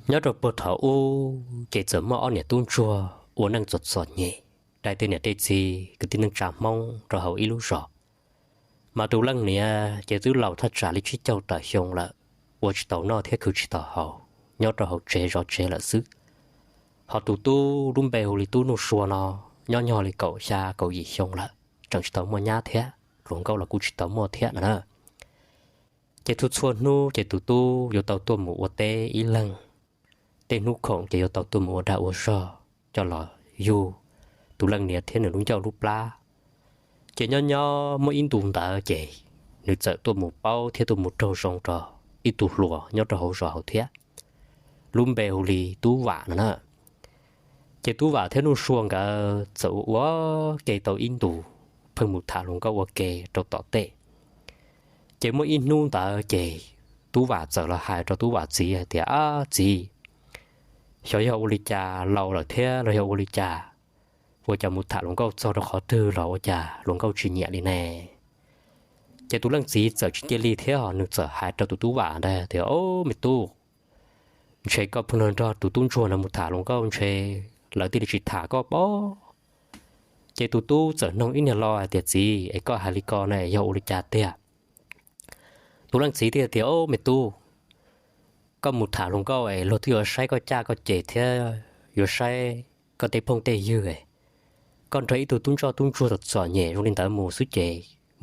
Nyob rau puag thaum ub ces txawm muaj ob niam tub ntsuag ua neej txom txom nyem, dai tej niam tej txiv kwv tij neej tsa Hmoob rau hauv ib lub zos. Mas tus leej niam ces twb laus thaj tsam li tsib caug tawm xyoo lawm, ua tsis tau noj thiab khwv tsis tau haus, nyob rau hauv tsev zov tsev lawm xwb. Ho tus tub lub npe hu li tub Nuj Sua no, nyob nyog li kaum xya kaum yim xyoo lawm, tseem tsis tau muaj nyab thiab, hluas nkauj los kuj tsis tau muaj thiab no na. Ces txhua txhua hnub ces tus tub yuav tau tuaj mus ua teb ib leeg. Tej hnub khoom ces yuav tau tuaj mus ua dag ua zog coj los yug tus leej niam thiab nws lub ncauj lub plab. Ces nyob nyob muaj ib ntu ntawd ces nws txawm tuaj mus paub thiab tuaj mus raug zoo rau ib tug hluas nyob rau hauv zos hauv thiab, lub npe hu li Tub Vam no na. Ces Tub Vam thiab Nuj Sua nkawd txawm ua ua ke tau ib ntus, pheej mus tham hluas nkauj ua ke rau tom tej. Ces muaj ib hnub ntawd ces Tub Vam txawm los hais rau Tub Vam txiv hais tias, Ab txiv, xyov yog ua li cas laus lawm thiab los yog ua li cas, ua cas mus tham hluas nkauj txog rau qhov twg los ua cas hluas nkauj tsis nyiam li ne? Ces tus leej txiv txawm tsis cia li thiab ho nws txawm hais rau tus Tub Vam ntawd tias, Ob me tub, ntshe koj pheej nrog tus tub ntsuag no mus tham hluas nkauj ntshe lawv thiaj li tsis tham koj pob. Ces tus tub txawm noog ib niag lo hais tias, Txiv, es koj hais li ko na yog ua li cas tiag? Tus leej txiv thiaj tias, Ob me tub, koj mus tham hluas nkauj es luag twb yuav saib koj caj koj ces thiab yuav saib koj tej phooj tej ywg. Koj nrog ib tug tub ntsoj tub ntsuag txom txom nyem zoo li ntawd mus xwb ces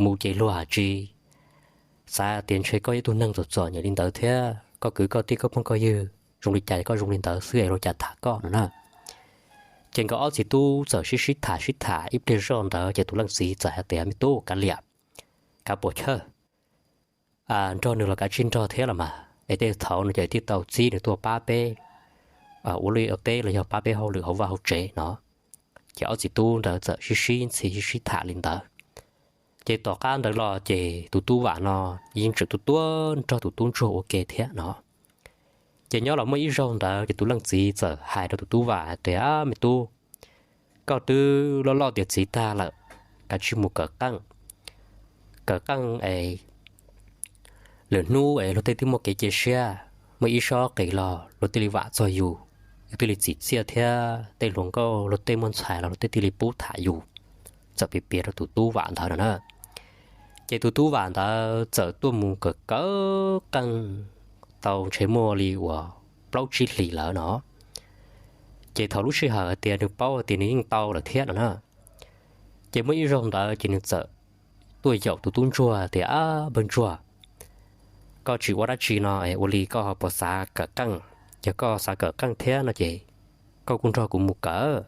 mus ces luag hais tsis xav tias ntshe koj yog ib tug neeg txom txom nyem li ntawd thiab koj kwv koj tij koj phooj koj ywg zoo li cas koj zoo li ntawd xwb es luag cas tham koj no na. Ces nkawd ob txiv tub txawm sib sib tham sib tham ib pliag zoj ntawd ces tus leej txiv txawm hais tias, Me tub, kav liam, kav puas chawj, nrog nws los kav tsij nrog thiab los mas es tej thaum no ces thiaj tau txib nws tuaj pab peb ua liaj ua teb los yog pab peb hauj lwm hauv vaj hauv tsev no. Ces ob txiv tub ntawd txawm sib sib ntxhi sib sib tham li ntawd. Ces tom qab ntawd los ces tus Tub Vam no yeej tseem tuaj tuaj nrog tus tub ntsuag ua ke thiab no. Ces nyob los muaj ib zaug ntawd ces tus leej txiv txawm hais rau tus Tub Vam hais tias, Me tub, koj twb loj loj tiav txiv tag lawm, kav tsij mus kawm qeej, kawm qeej es lwm hnub es luag tej twb muaj kev cia siab, muaj ib sob qis los luag thiaj li vam txog yus, yus thiaj li txim txiaj thiab tej hluas nkauj luag tej muaj ntxhais los luag tej thiaj li pub tham yus. Txawm piav piav rau tus Tub Vam ntawd no na. Ces tus Tub Vam ntawd txawm tuaj mus kawm kawm qeej tau ntshe muaj li uas plaub tsib hlis lawm no. Ces thaum lub sij hawm hais tias nws paub hais tias nws yeej tau lawm thiab no na. Ces muaj ib zaug ntawd ces nws txawm tuaj yaum tus tub ntsuag tias, Ab npawg ntsuag, koj tsis ua dab tsi no es ua li koj ho puas xav kawm qeej? Yog koj xav kawm qeej thiab no ces koj kuj nrog kuv mus kawm.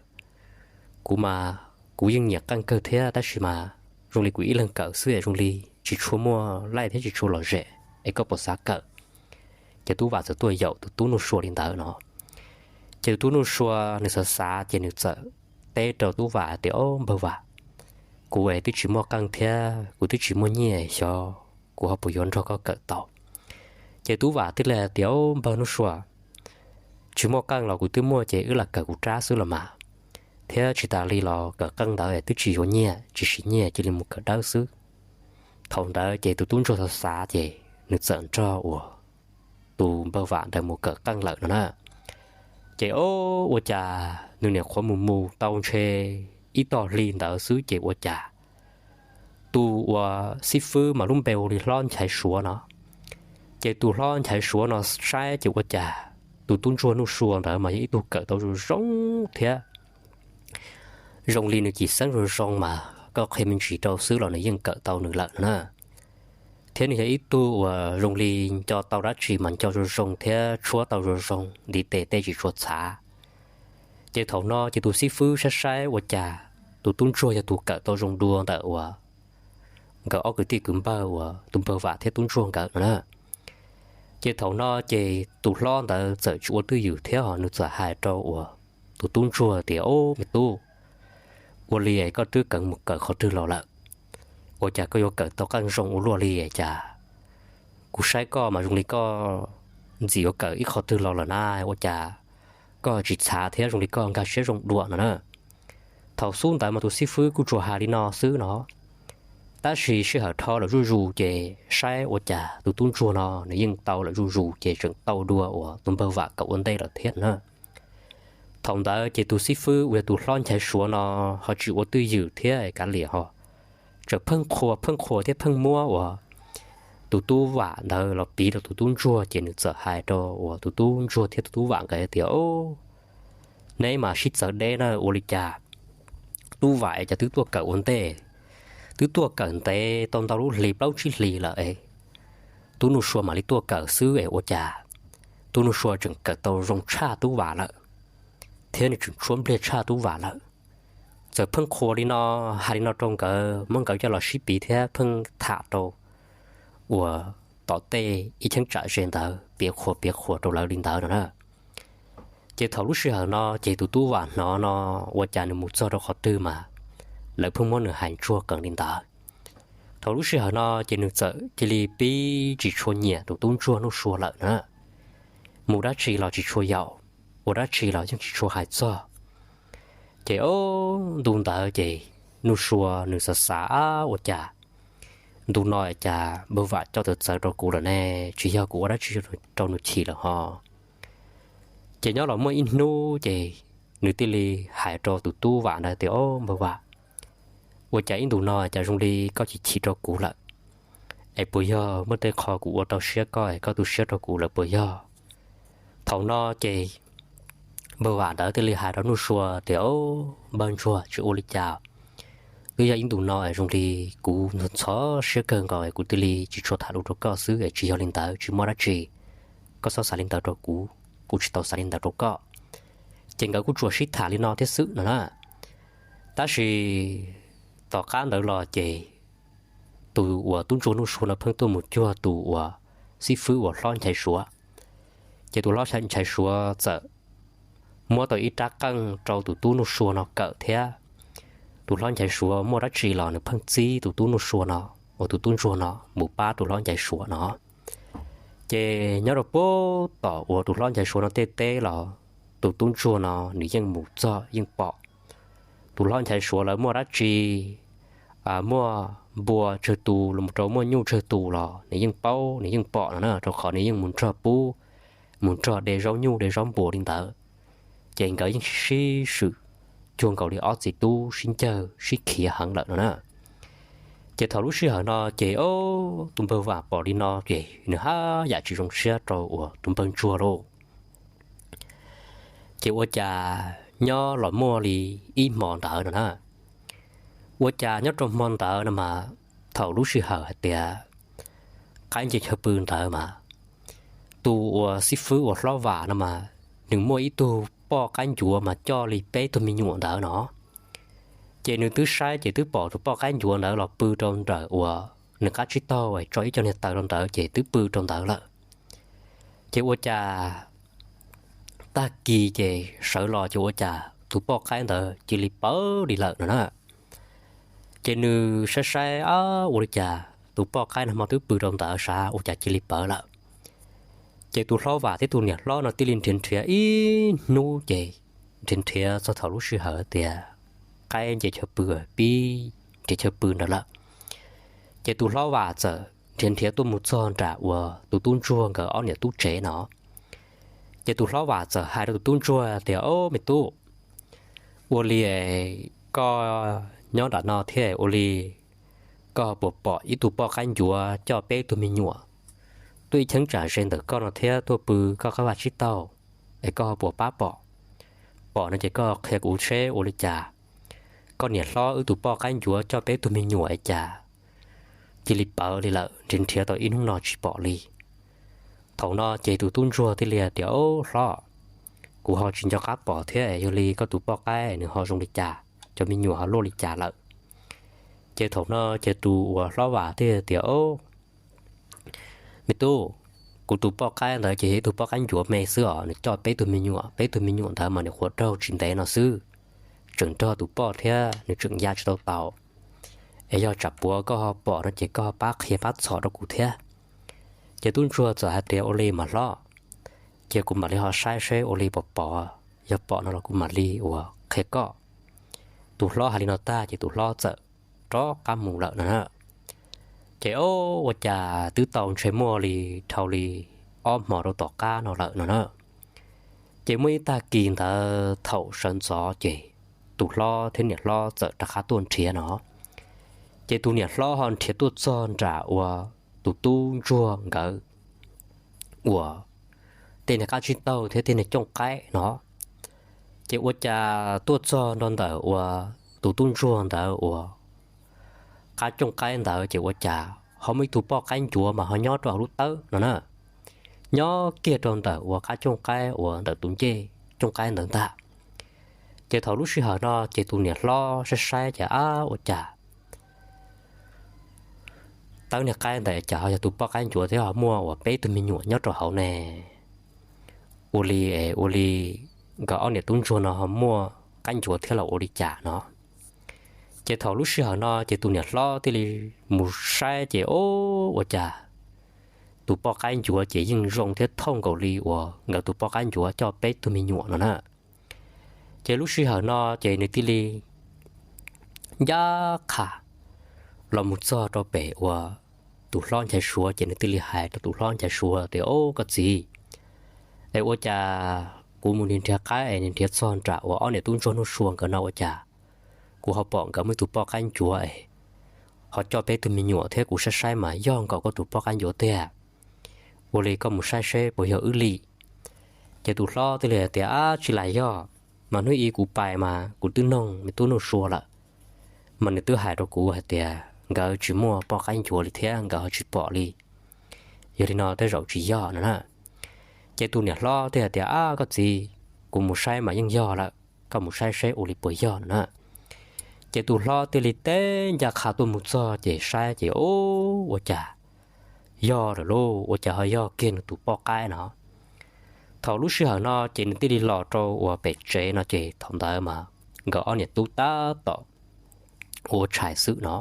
Kuv mas kuv yeej nyiam qeej kawg thiab tab sis mas zoo li kuv ib leeg kawm xwb es zoo li tsis tshua muaj laij thiab tsis tshua lom zem es koj puas xav kawm? Ces Tub Vam txawm tuaj yaum tus tub Nuj Sua li ntawd no. Ces tus tub Nuj Sua nws xav xav ces nws txawm teb rau Tub Vam tias, Ob npawg Vam, kuv es twb tsis muaj qeej thiab kuv twb tsis muaj nyiaj, xyov kuv ho puas yuav nrog koj kawm tau? Ces Tub Vam thiaj li hais tias, Ob npawg Nuj Sua, tsis muaj qeej los kuv twb muaj ces wb lam kawm kuv rab xwb los mas, thiab tsis tas li los kawm qeej ntawd twb tsis yuav nyiaj, tsis siv nyiaj, cia li mus kawm dawb xwb. Thaum ntawd ces tus tub ntsuag xav xav ces nws txawm nrog uas tus npawg Vam ntawd mus kawm qeej lawm no na. Ces o, ua cas nws niam qhuav mus mus tau ntshe ib tog hli ntawd xwb ces ua cas tus uas xib fwb mas lub npe hu li Hlob Nchaiv Suav no, ces tus Hlob Nchaiv Suav no saib ces ua cas tus tub ntsuag Nuj Sua ntawd mas yog ib tug kawm tau zoo zoo thiab zoo li nws cim xeeb zoo zoo mas koj qhia me ntsis rau xwb los nws yeej kawm tau nws lawm no na. Thiab nws yog ib tug uas zoo li nco tau dab tsi mas nco zoo zoo thiab tshuab tau zoo zoo, ntiv tes tej tsis tshua txhav. Ces thaum no ces tus xib fwb saib saib ua cas tus tub ntsuag yog tus kawm tau zoo dua ntawm uas nkawd ob kwv tij kwv npawg uas tus npawg Vam thiab tub ntsuag nkawd no na. Ces thaum no ces tus hlob ntawd txawm tsis ua twj ywm thiab ho nws txawm hais rau uas tus tub ntsuag tias, Ob me tub, ua li koj twb kawm mus kawm qhov twg los lawm? Ua cas koj yuav kawm tau qeej zoo ua luaj li cas? Kuv saib koj mas zoo li koj ntxim yuav kawm ib qhov twg los lawm na, ua cas koj tsis txhav thiab zoo li koj nkag siab zoo dua no na? Thaum xub ntawd mas tus xib fwb kuj tsuas hais li no xwb no. Tab sis sij hawm dhau lawm zuj zus ces saib ua cas tus tub ntsuag no nws yeej tau lawm zuj zus ces tseem tau dua uas tus npawg Vam kawm ua ntej lawm thiab na. Thaum ntawd ces tus xib fwb uas yog tus hlob Nchaiv Suav no ho tsis ua twj ywm thiab kav liam ho tseem pheej qhuas pheej qhuas thiab pheej muab uas tus tub Vam ntawd los piv rau tus tub ntsuag ces nws txawm hais rau uas tus tub ntsuag thiab tus tub Vam nkawd tias, Neb mas sib txawv deb na, ua li cas tub Vam es cas twb tuaj kawm ua ntej, twb tuaj kawm ntev tau ntau lub hlis plaub tsib hlis lawm es tub Nuj Sua mam li tuaj kawm xwb es ua cas tub Nuj Sua tseem kawm tau zoo tshaj tub Vam lawm thiab nws tseem tshuav npliag tshaj tub Vam lawm. Txawm pheej qhuas li no, hais li no rau nkawd, muab nkawd coj los sib piv thiab pheej tham rau uas tom tej ib cheeb tsam ze ntawd, piav qhuas piav qhuas rau lawv li ntawd no na. Ces thaum lub sij hawm no ces tus tub Vam hnov no ua cas nws mus txog rau qhov twg mas lawv pheej muab nws hais ntsuag qees li ntawd. Thaum lub sij hawm no ces nws txawm cia li pib tsis tshua nyiam tus tub ntsuag Nuj Sua lawm na. Mus dab tsi los tsis tshua yaum, ua dab tsi los yeej tsis tshua hais txog. Ces o, ntu ntawd ces Nuj Sua nws xav xav, Ab, ua cas ntu no cas npawg Vam coj txawv txawv rau kuv lawm ne, tsis yog kuv ua dab tsi rau nws chim lawm ho. Ces nyob los muaj ib hnub ces nws thiaj li hais rau tus tub Vam ntawd tias, O, npawg Vam, ua cas ib ntus no cas zoo li koj chim chim rau kuv lawm? Es puas yog muaj tej qho kuv ua rau siab koj es koj tu siab rau kuv lawm puas yog? Thaum no ces npawg Vam ntawd thiaj li hais rau Nuj Sua tias, O, npawg ntsuag, tsis ua li cas. Twb yog ib ntus no es zoo li kuv ntxhov siab kawg nkaus es kuv thiaj li tsis tshua tham lus rau koj xwb es tsis yog li ntawd, tsis muaj dab tsi. Koj txhob xav li ntawd rau kuv, kuv tsis tau xav li ntawd rau koj. Ces nkawd kuj tsuas sib tham li no thiab xwb no na. Tab sis tom qab ntawd los ces tus uas tub ntsuag Nuj Sua no pheej tuaj mus cuag tus uas xib fwb uas hlob Nchaiv Suav. Ces tus hlob Nchaiv Suav txawm muab tau ib rab qeej rau tus tub Nuj Sua no kawm thiab. Tus hlob Nchaiv Suav muaj dab tsi los nws pheej txib tus tub Nuj Sua no, uas tus tub ntsuag no mus pab tus hlob Nchaiv Suav no. Ces nyob rau puag tom uas tus hlob Nchaiv Suav no tej teb los tus tub ntsuag no nws yeej mus txog yeej pom. Tus hlob Nchaiv Suav lawv muaj dab tsi, muaj npua tsawg tus los rau muaj nyuj tsawg tus los nws yeej paub nws yeej pom no na, rau qhov nws yeej mus nrog pub, mus nrog de zaub nyuj de zaub npua li ntawd. Ces nkawd yeej sib swm cuag nkaus li ob txiv tub sib ncawg sib khiav heev lawm no na. Ces thaum lub sij hawm no ces o, tus npawg Vam pom li no ces nws haj yam tsis zoo siab rau uas tus npawg ntsuag lauj. Ces ua cas nyob los muaj li ib hmo ntawd no na, ua cas nyob rau hmo ntawd no mas thaum lub sij hawm hais tias qaib nce chaw pw ntawd mas tus uas xib fwb uas hlob Vam no mas nws muaj ib tug poj qaib ncuav mas coj li peb tug me nyuam ntawd no. Ces nws twb saib ces twb pom tus poj qaib ncuav ntawd los pw rau nraum uas nws qab tsib taug es tso ib co niag taws rau ntawd ces twb pw rau ntawd lawm. Ces ua cas tag kis ces sawv los ces ua cas tus poj qaib ntawd cia li pawv li lawm no na. Ces nws saib saib, Ab, ua li cas tus poj qaib no hmo twb pw rau ntawd sav ua cas cia li pawv lawm? Ces tus hlob Vam thiab tus niam hlob no thiaj li nrhiav nrhiav ib hnub ces nrhiav nrhiav txog thaum lub sij hawm tias qaib nce chaw pw, pib nrhiav chaw pw ntawd lawm. Ces tus hlob Vam txawm nrhiav nrhiav tuaj mus txog nram uas tus tub ntsuag nkawd ob niam tub tsev no. Ces tus hlob Vam txawm hais rau tus tub ntsuag tias, O, me tub, ua li koj nyob nram no thiab ua li koj ho puas pom ib tug poj qaib ncuav coj peb tug me nyuam tuaj ib cheeb tsam ze ntawm koj no thiab tuaj pw koj qab vaj tsib taug, es koj ho puas pab pom? Pom no ces koj qhia kuv seb ua li cas. Koj niam hlob wb tus poj qaib ncuav coj peb tug me nyuam es cas cia li pawv li lawm, nrhiav nrhiav tau ib hnub no tsis pom li. Thaum no ces tus tub ntsuag thiaj li hais tias, O, hlob, kuv ho tsis nco qab pom thiab, yog li koj tus poj qaib nws ho zoo li cas, cov me nyuam ho luaj li cas lawm? Ces thaum no ces tus uas hlob Vam thiaj tias, O, me tub, kuv tus poj qaib ntawd ces yog ib tug poj qaib ncuav me xwb os, nws coj peb tug me nyuam, peb tug me nyuam ntawd mas nws quav raug tsis ntev no xwb, tseem nrog tus poj thiab nws tseem ya tsis tau taus. Es yog tsam puav koj ho pom no ces koj ho pab qhia pab txhom rau kuv thiab. Ces tub ntsuag txawm hais tias, Ua li mas hlob, ces kuv mam li ho saib seb ua li puas pom, yog pom no los kuv mam li uas qhia koj. Tus hlob hais li no tag ces tus hlob txawm rov qab mus lawm no na. Ces o, ua cas twb tau ntshe muaj li dhau li ob hmo rau tom qab no lawm no na. Ces muaj ib tag kis ntawd thaum sawv ntxov ces tus hlob thiab niam hlob txawm rov qab tuaj nrhiav no. Ces tus niam hlob ho nrhiav tuaj txog nram uas tus tub ntsuag nkawd uas tej niag qab tsib taug thiab tej niag cooj qaib no. Ces ua cas tuaj txog nrog ntawm uas tus tub ntsuag ntawd uas qab cooj qaib ntawd ces ua cas ho muaj ib tug poj qaib ncuav mas ho nyob rau hauv lub tawb no na, nyob kiag rau ntawm uas qab cooj qaib uas ntawm tus ncej cooj qaib ntawd ntag. Ces thaum lub sij hawm no ces tus niam hlob saib saib ces ab, ua cas tawb niag qaib ntawd cas ho yog tus poj qaib ncuav thiab ho muaj uas peb tug me nyuam nyob rau hauv ne? Ua li, ua li nkawd ob niam tub ntsuag no ho muaj qaib ncuav thiab los ua li cas no? Ces thaum lub sij hawm no ces tus niam hlob thiaj li mus saib ces o, ua cas tus poj qaib ncuav ces yeej zoo thiab thooj nkaus li uas nkawd tus poj qaib ncuav coj peb tug me nyuam no na. Ces lub sij hawm no ces nws thiaj li ncaj qha los mus txog rau pem uas tus hlob Nchaiv Suav ces nws thiaj li hais rau tus hlob Nchaiv Suav tias, Au, koj txiv, es ua cas kuv mus nrhiav qaib es nrhiav txog nram uas ob niam tub ntsuag Nuj Sua nkawd no ua cas kuv ho pom nkawd muaj ib tug poj qaib ncuav es ho coj peb tug me nyuam thiab kuv saib saib mas yog nkaus koj tus poj qaib ncuav tiag. Ua li koj mus saib seb puas yog wb li. Ces tus hlob thiaj li hais tias, Ab, tsis lam yog, mas hnub ib kuv pais mas kuv twb noog me tub Nuj Sua lawm, mas nws twb hais rau kuv hais tias nkawd tsis muaj poj qaib ncuav li thiab nkawd ho tsis pom li. Yog li no tej zaum tsis yog no na. Ces tus niam hlob thiaj hais tias, Ab, koj txiv, kuv mus saib mas yeej yog lawm, koj mus saib seb ua li puas yog no na. Ces tus hlob thiaj li teb ncaj qha tuaj mus txog ces saib ces, O, ua cas yog lawm lauj, ua cas ho yog kiag nws tus poj qaib no. Thaum lub sij hawm no ces nws thiaj li los rau uas pem tsev no ces thaum ntawd mas nkawd ob niam tub tab tom ua tshais xwb no,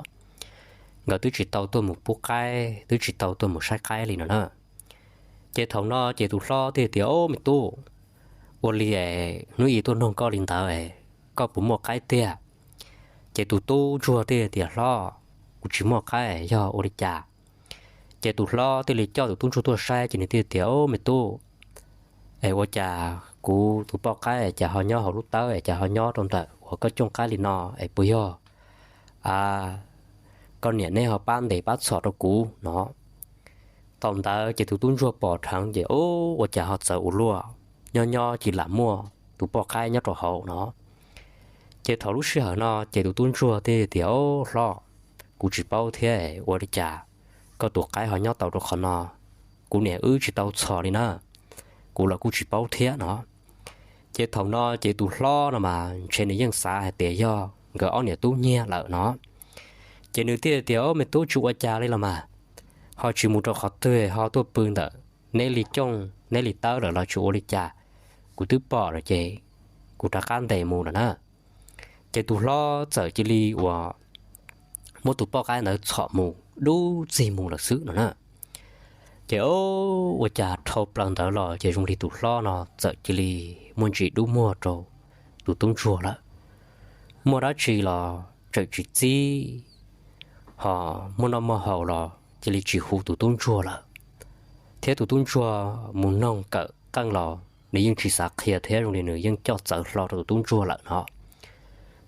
nkawd twb tsis tau tuaj mus pub qaib, twb tsis tau tuaj mus saib qaib li no na. Ces thaum no ces tus hlob thiaj tias, O, me tub, ua li es hnub ib tuaj noog koj li ntawd, koj puas muaj qaib tiag? Ces tus tub ntsuag thiaj tias, Hlob, kuv tsis muaj qaib, yog ua li cas? Ces tus hlob thiaj li coj tus tub ntsuag tuaj saib ces nws thiaj tias, O, me tub, es ua cas kuv tus poj qaib cas ho nyob hauv lub tawb es cas ho nyob rau ntawm uas koj cooj qaib li no es puas yog koj niam neb ho pab ntes pab txhom rau kuv no? Thaum ntawd ces tus tub ntsuag pom dheev ces, O, ua cas ho txawv ua luaj, nyob nyob cia li muaj tus poj qaib nyob rau hauv no. Ces thaum lub sij hawm no ces tus tub ntsuag thiaj tias, O, hlob, kuv tsis paub thiab, ua li cas koj tus qaib ho nyob tau rau qhov no? Kuv niam wb tsis tau txhom li na, kuv los kuj tsis paub thiab no. Ces thaum no ces tus hlob no mas ntshe nws yeej xav hais tias yog nkawd ob niam tub nyiag lawm no. Ces nws thiaj tias, O, me tub, tsis ua cas li los mas, ho tsis mus rau qhov twg, ho tuaj pw ntawm neb li cooj neb li tawb lawm los tsis ua li cas, kuv twb pom lawm ces kuv rov qab ntes mus lawm na. Ces tus hlob txawm cia li uas muab tus poj qaib ntawd txhom mus dub txig mus lawm xwb no na. Ces o, ua cas dhau plaws ntawd los ces zoo li tus hlob no txawm cia li muaj ntsis dub muag rau tus tub ntsuag lawm. Muaj dab tsi los tseem tsis txib, ho muaj noj muaj haus los cia li tsis hu tus tub ntsuag lawm. Thiab tus tub ntsuag mus noog kawm qeej los nws yeej tsis xav qhia thiab zoo li nws yeej coj txawv hlo rau tus tub ntsuag lawm no.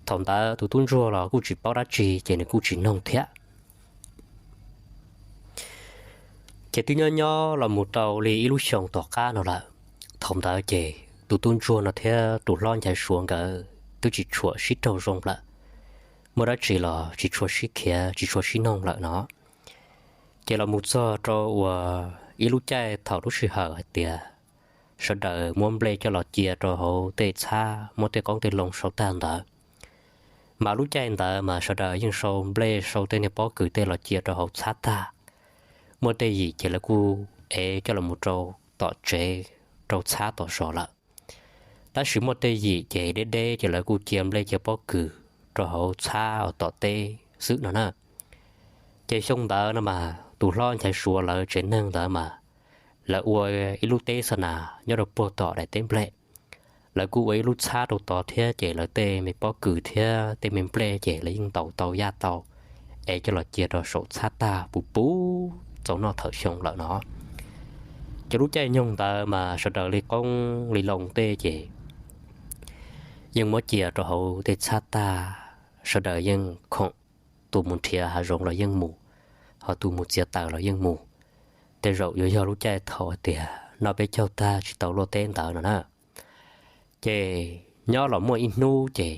Thaum ntawd tus tub ntsuag los kuj tsis paub dab tsi ces nws kuj tsis noog thiab. Ces twb nyob nyob los mus tau li ib lub xyoos tom qab no lawm. Thaum ntawd ces tus tub ntsuag no thiab tus hlob Nchaiv Suav nkawd twb tsis tshua sib raug zoo lawm, muaj dab tsi los tsis tshua sib khiav tsis tshua sib noog lawm no. Ces los mus txog rau uas ib lub caij thaum lub sij hawm hais tias sawv daws muab nplej coj los cia rau hauv tej txhab, muab tej qoob tej loo sau tag ntawd. Mas lub caij ntawd mas sawv daws yeej sau nplej sau tej niag pob kws tej los cia rau hauv txhab tag. Muaj tej yim ces lawv kuj ev coj los mus rau tom tsev, rau txhab tom zos lawm. Tab sis muaj tej yim ces deb deb ces lawv kuj cia nplej cia pob kws rau hauv txhab uas tom teb xwb no na. Ces xyoo ntawd no mas tus hlob Nchaiv Suav lawv tsev neeg ntawd mas lawv ua ib lub teb xa nas nyob rau puag tom daim teb nplej. Lawv kuj ua ib lub txhab rau tod thiab ces lawv tej me pob kws thiab tej me nplej ces lawv yeej ntaus tau yaj tau, es coj los cia rau saum txhab tag puv puv txaus noj thawm xyoo lawm no. Ces lub caij nyoog ntawd mas sawv daws li qoob li loo tej ces yeej muab cia rau hauv tej txhab tag, sawv daws yeej khoom, tus mus nrhiav hav zoov los yeej mus, ho tus mus txiav taws los yeej mus. Tej zaum yuav yog lub caij thaum hais tias noj peb caug tag tsis tau luaj teb ntawd no na. Ces nyob los muaj ib hnub ces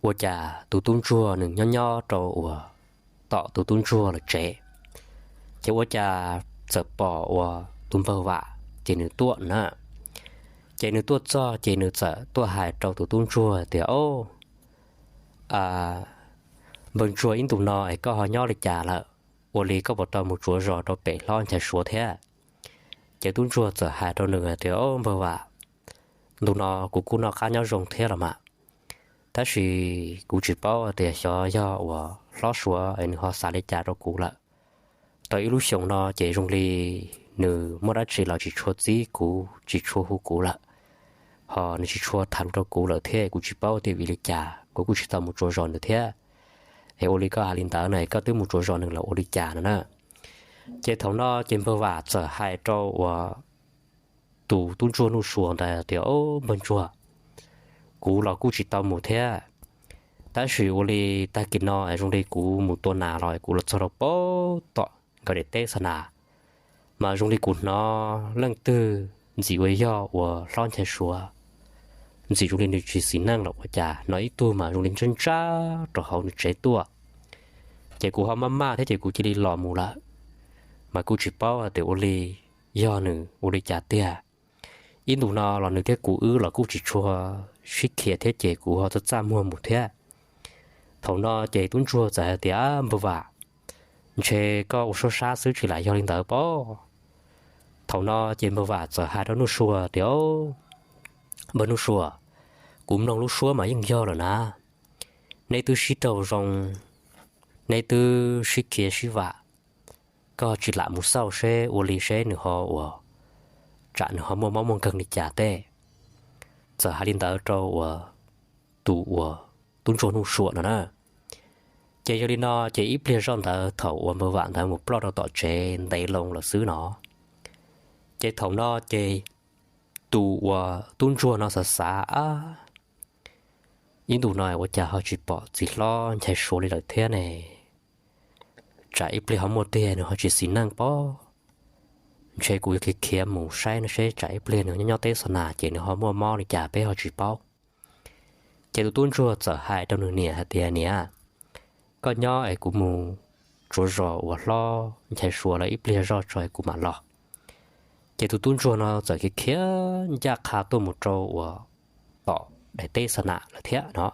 ua cas tus tub ntsuag nws nyob nyob rau uas tom tus tub ntsuag lawm tsev, ces ua cas txawm pom uas tus npawg Vam ces nws tuaj na. Ces nws tuaj txog ces nws txawm tuaj hais rau tus tub ntsuag tias, Au, npawg ntsuag, ib ntus no es koj ho nyob li cas lawm? Ua li koj puas tau mus tsuav zos rau pem hlob Nchaiv Suav thiab? Ces tub ntsuag txawm hais rau nws hais tias, Au npawg Vam, ntu no kuv kuj noj qab nyob zoo thiab los mas, tab sis kuv tsis paub tias xyov yog uas hlob Suav es nws ho xav li cas rau kuv lawm. Tau ib lub xyoos no ces zoo li nws muaj dab tsi los tsis tshua txib kuv, tsis tshua hu kuv lawm, ho nws tsis tshua tham lus rau kuv lawm thiab, kuv tsis paub tias vim li cas, kuv kuj tsis tau mus tsuav zos nws thiab. Es ua li koj hais li ntawd no, koj twb mus tsuav zos nws los ua li cas no na? Ces thaum no ces npawg Vam txawm hais rau uas tus tub ntsuag Nuj Sua ntawd tias, Au npawg ntsuag, kuv los kuj tsis tau mus thiab, tab sis ua li tag kis no zoo li kuv mus tua nas los kuv los txog rau pem tom nkawd daim teb xa nas, mas zoo li kuv hnov leej twg ntxim uas yog uas hlob Nchaiv Suav, ntxim zoo li nws tsis xis neej los ua cas, hnov ib tug mas zoo li ntsab ntsab rau hauv nws tsev tuaj. Ces kuv ho maj maj thiab ces kuv cia li los mus lawm, mas kuj tsis paub hais tias ua li yog nws ua li cas tiag. Ib ntus no los nws thiab kuv wb los kuj tsis tshua sib khiav thiab ces kuv ho txaj txaj muag mus thiab. Thaum no ces tub ntsuag txawm hais tias, Npawg Vam, ntshe koj ua suab sab xwb tsis lam yog li ntawd pob. Thaum no ces npawg Vam txawm hais rau Nuj Sua tias, Npawg Nuj Sua, kuv mloog lub suab mas yeej yog lawm na. Neb twb sib raug zoo, neb twb sib khiav sib vam, koj tsis lam mus xauj seb ua li seb nws ho ua, tsam nws ho muaj mob muaj nkeeg li cas tej. Txawm hais li ntawd rau uas tus uas tub ntsuag Nuj Sua no na. Ces yog li no ces ib pliag zoj ntawd thaum uas npawg Vam ntawd mus ploj rau tom tsev ntev loo lawm xwb no, ces thaum no ces tus uas tub ntsuag no xav xav, Ab, ib ntus no ua cas ho tsis pom txiv hlob Nchaiv Suav li lawm thiab ne? Tsam ib pliag ho muaj tiag nws ho tsis xis neej pob. Ntshe kuv yuav khiav khiav mus saib no seb tsam ib pliag nws nyob nyob teb xa nas ces nws ho muaj mob li cas peb ho tsis paub. Ces tus tub ntsuag txawm hais rau nws niam hais tias, Niam, koj nyob es kuv mus tsuav zos uas hlob Nchaiv Suav lawv ib pliag zoj tso es kuv mam los. Ces tus tub ntsuag no txawm khiav khiav ncaj qha tuaj mus rau uas tom daim teb xa nas lawm thiab no.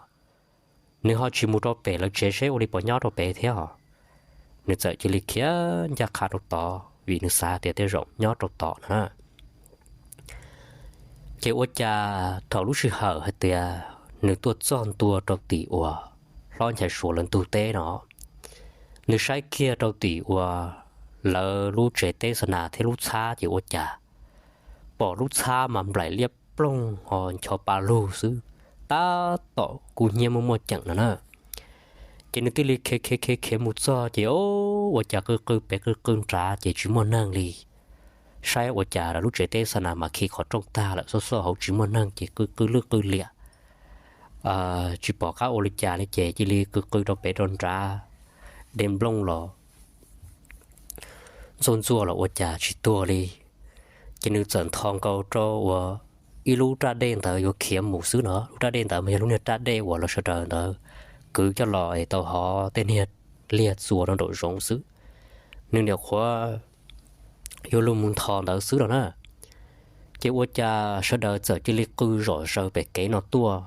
Nws ho tsis mus rau pem lawv tsev seb ua li puas nyob rau pem thiab os. Nws txawm cia li khiav ncaj qha rau tod vim nws xav tias tej zaum nyob rau tod no na. Ces ua cas thaum lub sij hawm hais tias nws tuaj txog ntua rau tim uas hlob Nchaiv Suav lawv ntug teb no, nws saib kiag rau tim uas lawv lub tsev teb xa nas thiab lub txhab ces ua cas pom lub txhab mas nplaim liab ploog ho ncho pa lug xwb, tab tom kub hnyiab muaj muaj ceem no na. Ces nws thiaj li khiav khiav khiav khiav mus txog ces ua cas qw qw pem qw qw nrad ces tsis muaj neeg li. Saib ua cas lawv lub tsev teb xa nas mas khi qhov rooj tag lawm, xauj xauj hauv tsis muaj neeg ces qw qw lwj qw liam, tsis pom qab ua li cas li ces cia li qw qw rau pem rau nrad, dej nplooj los ntxuaj ntxuaj los ua cas tsis tuag li. Ces nws txawm nthos nkaus rau uas ib lub raj dej ntawd yuav khiav mus xwb no. Lub raj dej ntawd mas yog lub niag raj dej uas lawv sawv daws ntawd kwv coj los es tau hov tej niag liag txuas rau nraum zoov xwb. Nws niam qhuav yuav luag mus nthos ntawd xwb no na. Ces ua cas sawv daws txawm cia li qw zom zaws pem kev no tuaj.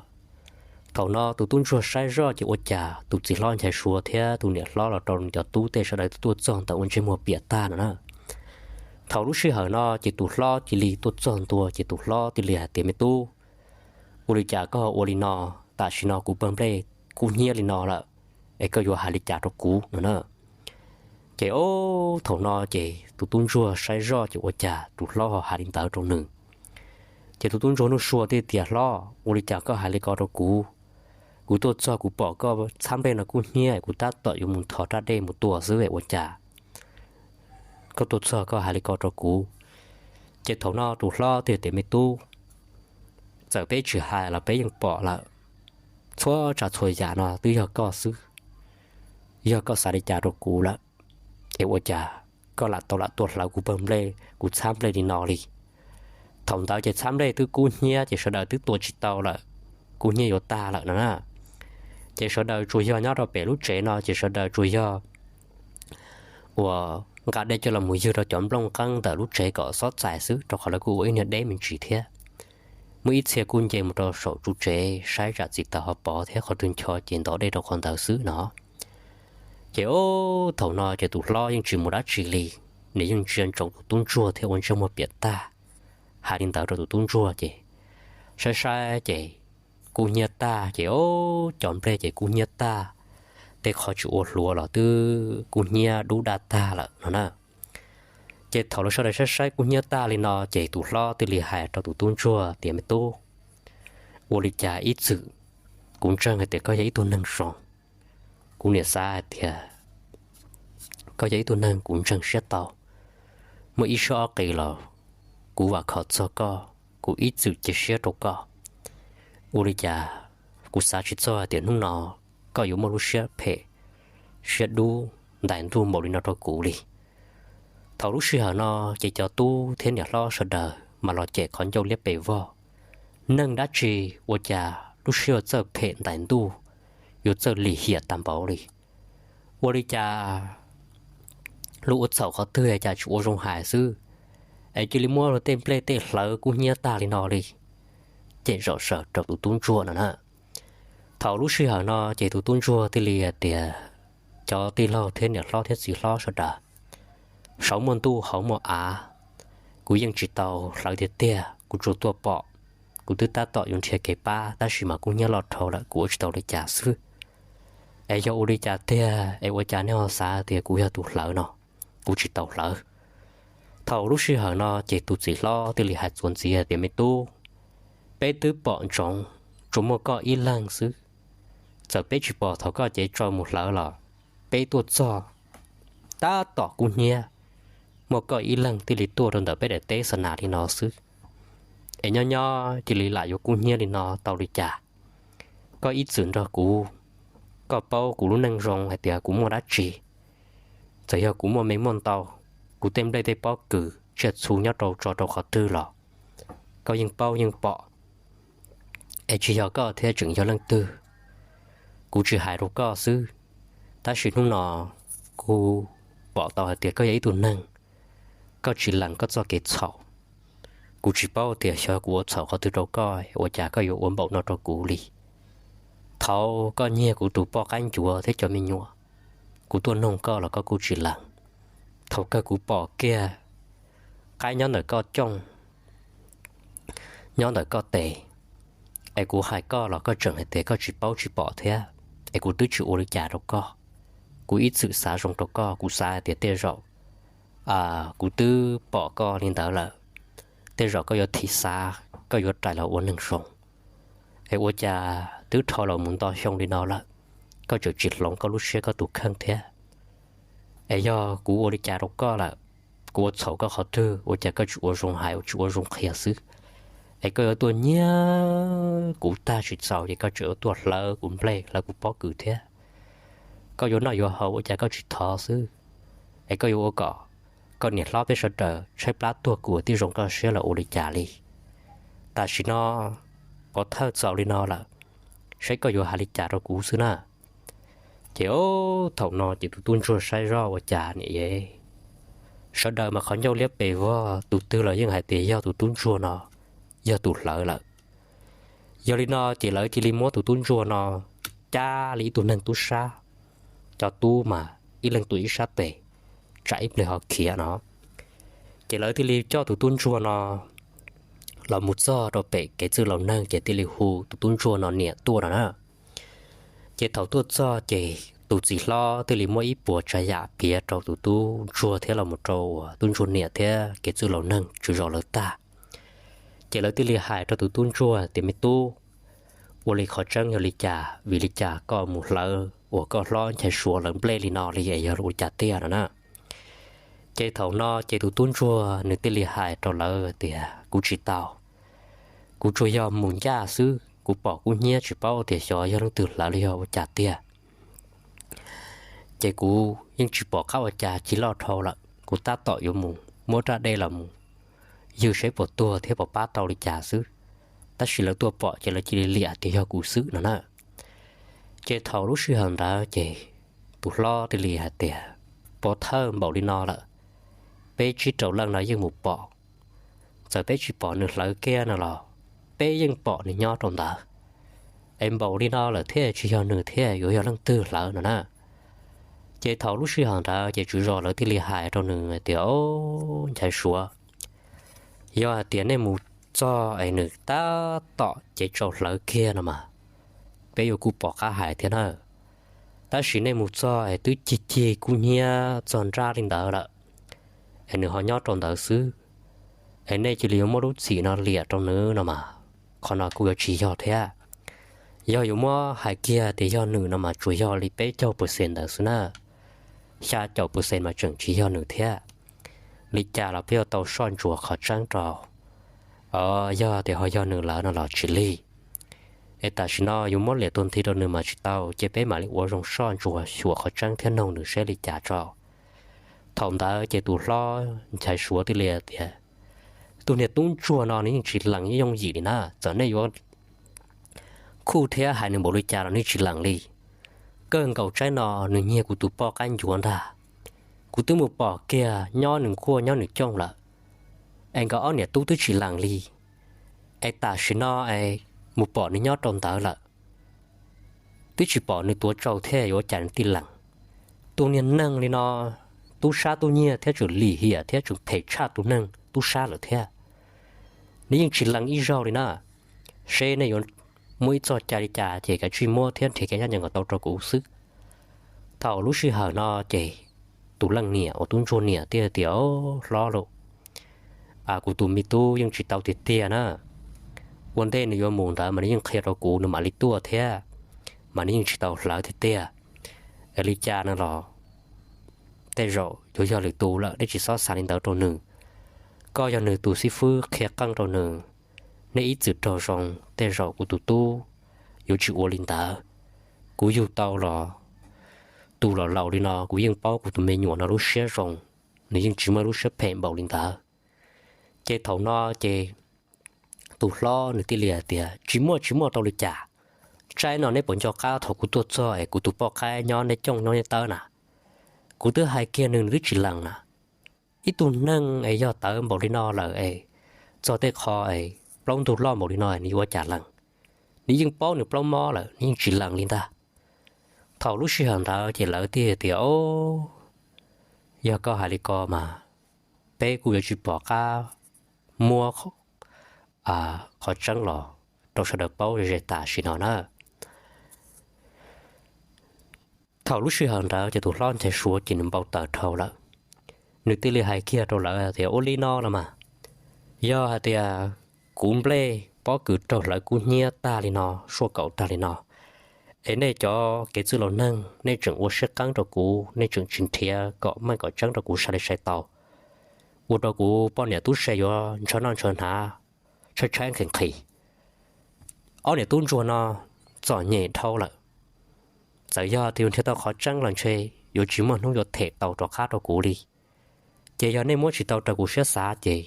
Thaum no tus tub ntsuag saib zoj ces ua cas tus txiv hlob Nchaiv Suav thiab tus niam hlob los rau nws cov tub tej sawv daws tuaj txog ntawm ua ntsej muag piam tag no na. Thaum lub sij hawm no ces tus hlob cia li tuaj txog ntua ces tus hlob thiaj li hais tias, Me tub, ua li cas koj ho ua li no? Tam sim no kuv pawg nplej kub hnyiab li no lawm, es koj yuav hais li cas rau kuv no na? Ces o, thaum no ces tus tub ntsuag saib zoj ces ua cas tus hlob ho hais li ntawd rau nws. Ces tus tub ntsuag Nuj Sua thiaj tias, Hlob, ua li cas koj hais li ko rau kuv? Kuv tuaj txog kuv pom koj txhab nplej no kub hnyiab, kuv tab tom yuav mus nthos rab dej mus tua xwb es ua cas koj tuaj txog koj hais li ko rau kuv? Ces thaum no tus hlob thiaj tias, Me tub, txawm peb tsis hais los peb yeej pom lawm, txhua tsav txhua yam no twb yog koj xwb, yog koj xav li cas rau kuv lawm. Es ua cas koj lam tau lam tuaj hlawv kuv pawg nplej, kuv txhab nplej li no li? Thaum ntawd ces txhab nplej twb kub hnyiab ces sawv daws twb tua tsis tau lawm, kub hnyiab yuav tag lawm no na. Ces sawv daws tsuas yog nyob rau pem lub tsev no ces sawv daws tsuas yog uas nqa dej coj los mus ywg rau cov nplooj nqeeb ntawm lub tsev kom xob txais xwb, rau qhov lawv kuj ua ib niag deb me ntsis thiab. Muaj ib txhia kuj nce mus rau saum tsev saib zam txim taws ho pov thiab, qhov twg ncho ces ntov dej rau qhov ntawd xwb no. Ces thaum no ces tus hlob yeej tsis mus dab tsi li, nws yeej ntsia ntsoov tus tub ntsuag thiab ua ntsej muag piam tag, hais li ntawd rau tus tub ntsuag ces saib saib ces kub hnyiab tag ces cov nplej ces kub hnyiab tag, tej qhov tsis ua hluav los twb kub hnyiab dub daj tag lawm no na. Ces thaum lawv sawv daws saib saib kub hnyiab tag li no ces tus hlob thiaj li hais rau tus tub ntsuag tias, Me tub, ua li cas ib txwm kuv ntseeg hais tias koj yog ib tug neeg zoo, kuv niam xav hais tias koj yog ib tug neeg kuv ntseeg siab tau, muaj ib siab ob qis los kuv vam khom txog koj, kuv ib txwm cia siab rau koj. Ua li cas kuv xav tsis txog hais tias hnub no koj yuav muaj lub siab phem, siab dub ntais ntuj npaum li no rau kuv li. Thaum lub sij hawm no ces cov tub thiab niam hlob sawv daws mas los cem qhov ncauj liab pes vog. Neeg dab tsi ua cas lub siab yuav txawj phem ntais ntuj, yuav txawj lim hiam tag npaum li? Ua li cas luag ua txhaum qhov twg cas tsis ua zoo hais xwb, es cia li muab luag tej nplej tej hlawv kub hnyiab tag li no li? Cem zom zaws rau tus tub ntsuag no na. Thaum lub sij hawm no ces tus tub ntsuag thiaj li hais tias, Cov tij laug thiab niam hlob thiab txiv hlob sawv daws, saum muaj ntuj hauv muaj av, kuv yeej tsis tau hlawv tiag tiag, kuv tsuas tuaj pom. Kuv twb tab tom yuav nrhiav kev pab tab sis mas kub hnyiab loj dhau lawm, kuv ua tsis tau li cas xwb. Es yog ua li cas tiag es ua cas nej ho xav tias kuv yog tus hlawv no? Kuv tsis tau hlawv. Thaum lub sij hawm no ces tus txiv hlob thiaj li hais txuas ntxiv tias, Me tub, peb twb pom ntsoov tsuas muaj koj ib leeg xwb. Txawm peb tsis pom thaum koj cev tsau mus hlawv los peb tuaj txog tab tom kub hnyiab, muaj koj ib leeg thiaj li tuaj rau ntawm peb daim teb xa nas li no xwb. Es nyob nyob cia li lam yuav kub hnyiab li no tau li cas? Koj ib txwm nrog kuv, koj paub kuv lub neej zoo hais tias kuv muaj dab tsi. Txawm yog kuv muaj me muaj ntau, kuv tej nplej tej pob kws tsiaj txhu nyob rau tso rau qhov twg los koj yeej paub yeej pom. Es tsis yog koj thiab tseem yog leej twg, kuv tsis hais rau koj xwb. Tab sis hnub no kuv pom tau hais tias koj yog ib tug neeg, koj tsis lees koj txoj kev txhaum. Kuv tsis paub tias xyov kuv ua txhaum qhov twg rau koj ua cas koj yuav ua npaum no rau kuv li. Thaum koj nyiag kuv tus poj qaib ncuav thiab cov me nyuam, kuv tuaj noog koj los koj kuj tsis lees. Thaum kawg kuv pom kiag qaib nyob ntawm koj cooj, nyob ntawm koj tes, es kuv hais koj los koj tseem hais tias koj tsis paub tsis pom thiab. Es kuv twb tsis ua li cas rau koj, kuv ib txwm xav zoo rau koj, kuv xav hais tias tej zaum kuv twb pom koj li ntawd lawm, tej zaum koj yuav thim xav, koj yuav rais los ua neeg zoo. Es ua cas twb dhau los mus ntau xyoo li no lawm, koj tseem tsis hloov koj lub siab koj tus kheej thiab? Es yog kuv ua li cas rau koj lawm, kuv ua txhaum koj qhov twg ua cas koj tsis ua zoo hais tsis ua zoo qhia xwb? Es koj yuav tuaj nyiag kuv tag tsis txaus ces koj tseem yuav tuaj hlawv kuv nplej hlawv kuv pob kws thiab. Koj yuav noj yuav haus ua cas koj tsis thov xwb? Es koj yuav ua kom koj niam hlob peb sawv daws tshaib plab tuag kuv tib zoo koj siab los ua li cas li? Tam sim no pov thawj txaus li no lawm, saib koj yuav hais li cas rau kuv xwb na. Ces thaum no ces tus tub ntsuag saib zoj ua cas niam, sawv daws mas qhov ncauj liab pes vog, tus twg los yeej hais tias yog tus tub ntsuag no yog tus hlawv lawm. Yog li no ces lawv cia li muab tus tub ntsuag no cab li ib tug neeg tub sab, cov tub mas ib leeg tuaj ib sab tes, tsam ib pliag ho khiav no. Ces lawv thiaj li coj tus tub ntsuag no los mus txog rau pem kev txwj laus neeg ces thiaj li hu tus tub ntsuag no niam tuaj no na. Ces thaum tuaj txog ces tus txiv hlob thiaj li muab ib puas tsav yam piav rau tus tub ntsuag thiab los mus rau uas tub ntsuag niam thiab kev txwj laus neeg tswv zos lawv tag. Ces lawv thiaj li hais rau tus tub ntsuag tias, Me tub, ua li qhov tseeb yog li cas, vim li cas koj mus hlawv uas koj hlob Nchaiv Suav lawv nplej li no li es yog ua li cas tiag no na. Ces thaum no ces tus tub ntsuag nws thiaj li hais rau lawv tias, kuv tsis tau, kuv tsuas yog mus ncaj xwb, kuv pom kub hnyiab tsis paub tias xyov yog leej twg hlawv li yog ua cas tiag. Ces kuv yeej tsis pom qab ua cas, cig loj dhau lawm, kuv tab tom yuav mus muab raj dej los mus ywg seb puas tuag thiab puas pab tau li cas xwb. Tab sis lawv tuaj pom ces lawv cia li liam tias yog kuv xwb no na. Ces thaum lub sij hawm ntawd ces tus hlob thiaj li hais tias, pov thawj npaum li no lawm, peb tsib rau leej no yeej mus pom, txawm peb tsis pom nws hlawv kiag no los peb yeej pom nws nyob rau ntawd. Es npaum li no lawm thiab tsis yog nws thiab yuav yog leej twg hlawv no na. Ces thaum lub sij hawm ntawd ces tswv zos lawv thiaj li hais rau nws tias, o, Nchaiv Suav, yog hais tias nej mus txog es nws tab tom cev tsau hlawv kiag no mas peb yuav kuj pom qab hais thiab na. Tab sis nej mus txog es twb cig cig kub hnyiab txog nrab li ntawd lawm, es nws ho nyob rau ntawd xwb, es nej cia li yuav muab lub txim no liam rau nws no mas qhov no kuj yuav tsis yog thiab. Yog yuav muab hais kiag tias yog nws no mas tsuas yog li peb caug percent ntawd xwb na, xya caum percent mas tseem tsis yog nws thiab. Li cas los peb yuav tau soj ntsuas qhov tseeb rau, yog tias ho yog nws lawm no los tsis lig. Es tam sim no yuav muab liam tuag nthi rau nws mas tsis tau, ces peb mam li ua zoo soj ntsuas xyuas qhov tseeb thiab noog nws seb li cas tso. Thaum ntawd ces tus hlob Nchaiv Suav thiaj li tias, tus niag tub ntsuag no nws yeej tsis lees ib yooj yim li na, txawm nej yuav khuj thiab hais nws npaum li cas los nws tsis lees li. Kawg nkaus tsaib no nws nyiag kuv tus poj qaib ncuav ntag. Kuv twb mus pom kiag nyob nws nkuaj nyob nws cooj lawm, es nkawd ob niam tub twb tsis lees li. Es tam sim no es mus pom nws nyob rau ntawd lawm, twb tsis pom nws tuav tsau thiab yuav ua cas nws thiaj lees. Tus niag neeg li no tub sab tub nyiag thiab tseem lim hiam thiab tseem phem tshaj tus neeg tub sab lawm thiab. Nws yeej tsis lees ib zaug li na. Seb nej yuav muaj ib txoj cai li cas ces kav tsij muab thiab nrhiav kev nyob nyees kom tau rau kuv xwb. Thaum lub sij hawm no ces tus leej niam uas tub ntsuag niam thiaj tias, o, hlob lauj, kuv tus me tub yeej tsis tau tiag tiag na. Ua ntej nws yuav mus ntawd mas nws yeej qhia rau kuv nws mam li tuaj thiab, mas nws yeej tsis tau hlawv tiag tiag. Es li cas no los tej zaum yuav yog lwm tus lawm, nej tsis txhob xav li ntawd rau nws. Koj yog nws tus xib fwb qhia qeej rau nws, nej ib txwm raug zoo, tej zaum kuv tus tub yuav tsis ua li ntawd. Kuv yug tau los tus los laus li no, kuv yeej paub kuv tus me nyuam no lub siab zoo, nws yeej tsis muaj lub siab phem npaum li ntawd. Ces thaum no ces tus hlob nws thiaj li hais tias, tsis muaj tsis muaj rau li cas. Tsaib no neb puas nco qab thaum kuv tuaj txog es kuv tus poj qaib nyob neb cooj nyob neb tawb na? Kuv twb hais kiag nws, nws twb tsis lees na. Ib tug neeg es yog tawv npaum li no lawm es txog tej qho es plaub ntug loj npaum li no nws yuav ua cas lees? Nws yeej paub nws plaub mob lawm, nws yeej tsis lees li ntag. Thaum lub sij hawm ntawd ces lawv thiaj tias, o, yog koj hais li ko mas peb kuj yuav tsis pom qab muab qhov tseeb los rau sawv daws paub ze ze tam sim no na. Thaum lub sij hawm ntawd ces tus hlob Nchaiv Suav ces nws npau taws dhau lawm. Nws thiaj li hais kiag rau lawv tias, ua li no los mas, yog hais tias kuv nplej pob kws raug hlawv kub hnyiab tag li no, suaj kaum tag li no, es nej cov kev txwj laus neeg nej tseem ua siab qeeb rau kuv, nej tseem tsis nrhiav kom meej kom tseeb rau kuv sai li sai tau, ua rau kuv poj niam tub se yuav ntshaw noj ntshaw hnav, tshaib tshaib nqhis nqhis. Ob niam tub ntsuag no txom nyem dhau lawm. Txawm yog tias yuav nrhiav tau qhov tseeb los ntshe yuav tsis muaj hnub yuav them tau rov qab rau kuv li. Ces yog nej muab tsis tau raws kuv siab xav ces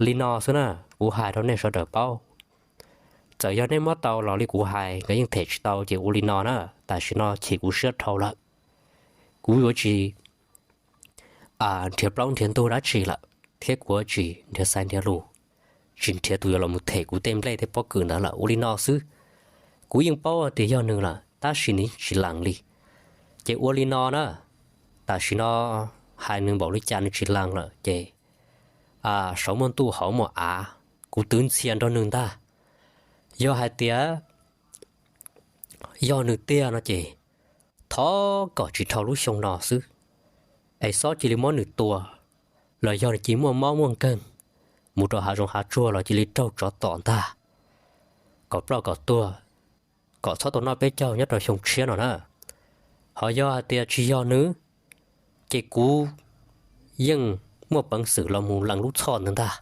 li no xwb na, kuv hais rau nej sawv daws paub. Txawm yog nej muab tau los li kuv hais nkawd yeej them tsis tau ces ua li no na, tam sim no chim kuv siab dhau lawm. Kuv yuav tsis nrhiav plaub nrhiav ntug dab tsi lawm, thiab kuv yuav tsis nrhiav xaiv nrhiav lus, tsis nrhiav tus yuav los mus them kuv tej nplej tej pob kws ntawd lawm, ua li no xwb. Kuv yeej paub tias yog nws lawm tab sis nws tsis lees li. Ces ua li no na, tam sim no hais nws npaum li cas nws tsis lees lawm ces saud muaj ntuj hauv muaj av, kuv twv ntxhias nrog nws ntag. Yog hais tias yog nws tiag no ces thov kom tsis dhau lub xyoo no xwb, es xob cia li muab nws tua, los yog nws cia li muaj mob muaj nkeeg mus rau hav zoov hav tsuag los cia li raug tsov tom ntag, kom ploj kom tuag. kom txhob tau noj peb caug nyob rau xyoo tshiab no na. Ho yog hais tias tsis yog nws, ces kuv yeej muaj peev xwm los mus lees lub txhoj ntawd ntag.